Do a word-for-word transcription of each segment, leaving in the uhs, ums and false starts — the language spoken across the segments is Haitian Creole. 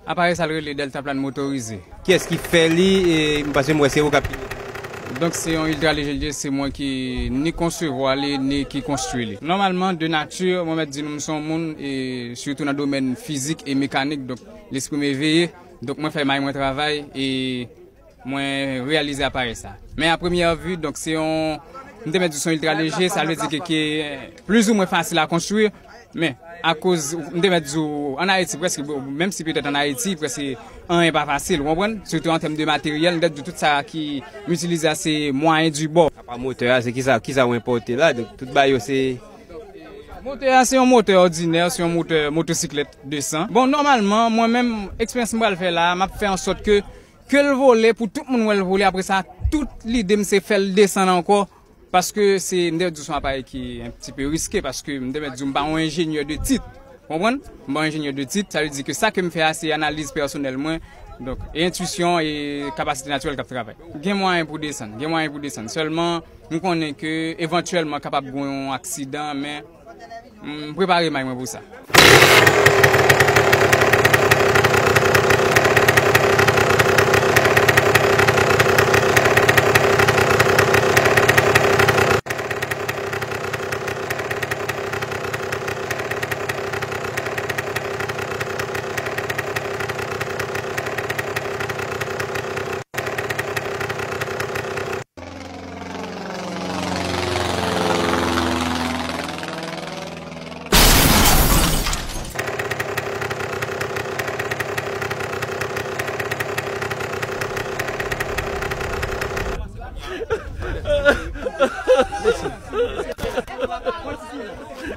Aparèy sa l rele Deltaplane motorize. Kiyès ki fè li? E, paske m wè se ou k ap pilote. Donk, se yon iltra leje li ye, se mwen ki ni konsevwa li, ni ki konstwi li. Nòmalman, de nati, mwen mèt di nou, m se yon moun, e, sitou nan domèn fizik e mekanik, donk, lespri m eveye. Donk, mwen fè may mwen travay, e mwen reyalize aparèy sa. Men a premyè vi, donk, se yon, m te mèt di se yon iltra leje, sa vle di ke, ke plizoumwen fasil a konstwi, men akoz, m te mèt di w, ann Ayiti, prèske, menm si petèt ann Ayiti, prèske anyen pa fasil, ou konprann? Sitou an tèm de materyèl, m te mèt di w tout sa ki m itilize a, se mwayen di bò. Apa motè a, se kisa, kisa w enpòte la? Donk, tout bagay yo se Motè a, se yon motè òdinè, se yon motè motosiklèt desan. Bon, nòmalman, mwen menm, eksperyans m pral fè la, m ap fè an sòt ke, ke l vole, pou tout moun wè l vole, apre sa, tout lide m se fè l desann ankò, paske se, m te di w se yon aparèy ki un petit peu risqué, paske m te mèt di w m pa yon enjenyè de tit, konprann? M pa yon enjenyè de tit, sa vle di ke sa ke m fè a, se analiz pèsonèl mwen, donk, e entwisyon e kapasite natirèl k ap travay. Gen mwayen pou desann, gen mwayen pou desann, sèlman, m konnen ke evantyèlman kapab gen yon aksidan, men m prepare may mwen pou sa.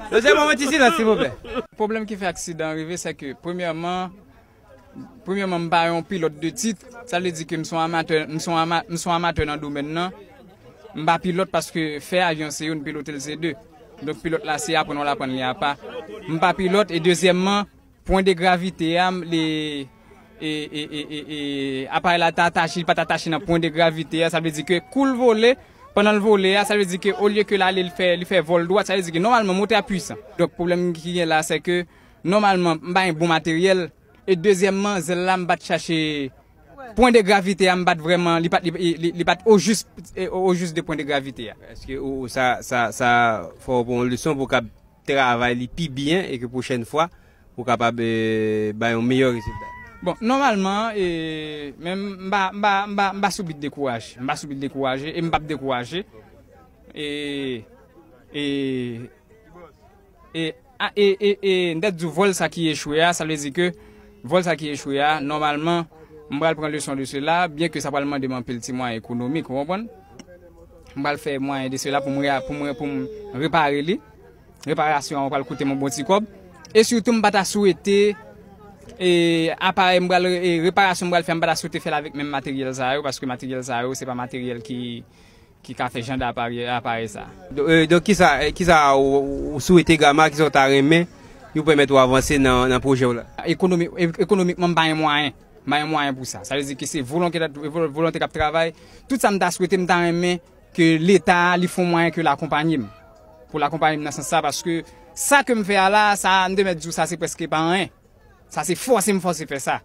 Mesye, ban mwen ti silans, silvouplè. Pwoblèm ki fè aksidan an rive, se ke, premyèman, Premyèman, m pa yon pilòt de tit. Sa vle di ke m se yon amatè, m se yon ama-, m se yon amatè nan domèn nan. M pa pilòt paske fè avyon se youn, pilote l se de. Donk, pilòt la se aprann w al aprann li apa. M pa pilòt. E dezyèmman, pwen de gravite a, m, li, e, e, e, e, e, aparèy la ta atache, li pa t atache nan pwen de gravite a. Sa vle di ke kou l vole, pandan l vole a, sa vle di ke olye ke l ale, li fè, li fè vòl dwat, sa vle di ke nòmalman motè a pwisan. Donk, pwoblèm ki gen la, se ke nòmalman, m pa gen bon materyèl. E dezyèmman, zèl la, m pa t chache pwen de gravite a, m pa t vrèman, li pa t, li, li, li pa t ojis, e, ojis de pwen de gravite a. Èske ou, ou sa, sa, sa fè w pran yon leson pou w kab travay li pi byen e ke pwochèn fwa, ou kapab, e, bay yon meyè rezilta? Bon, nòmalman, e, men m pa, m pa, m pa, m pa sou bit dekouraje. M pa sou bit dekouraje e m p ap dekouraje. E, e, E, a, e, e, e, m t ap di w vòl sa ki echwe a, sa vle di ke vòl sa ki echwe a, nòmalman, m pral pran leson de sela, byen ke sa pral mande m anpil ti mwayen ekonomik, ou konprann? M pral fè mwayen de sela pou m re-, pou m, pou m repare li. Reparasyon an pral koute m yon bon ti kòb. E sitou, m pa ta swete, e, aparèy m pral, e, reparasyon m pral fè, m pa ta swete fè l avèk menm materyèl sa yo, paske materyèl sa yo, se pa materyèl ki, ki ka fè jan de aparèy, aparèy sa. Don-, e, donk, kisa, e, kisa ou, ou swete Gama, kisa w ta renmen pou pèmèt ou avanse nan, nan pwojè w la? Ekonomi-, e-, ekonomikman, m pa gen mwayen. M pa gen mwayen pou sa. Sa vle di ke se volonte, vo-, volonte k ap travay. Tout sa m ta swete, m ta renmen ke Leta, li fè yon mwayen ke l akonpaye m. Pou l akonpaye m nan sans sa, paske sa ke m fè a la, sa, m te mèt di w, sa se prèske pa anyen. Sa se fòse m fòse fè sa.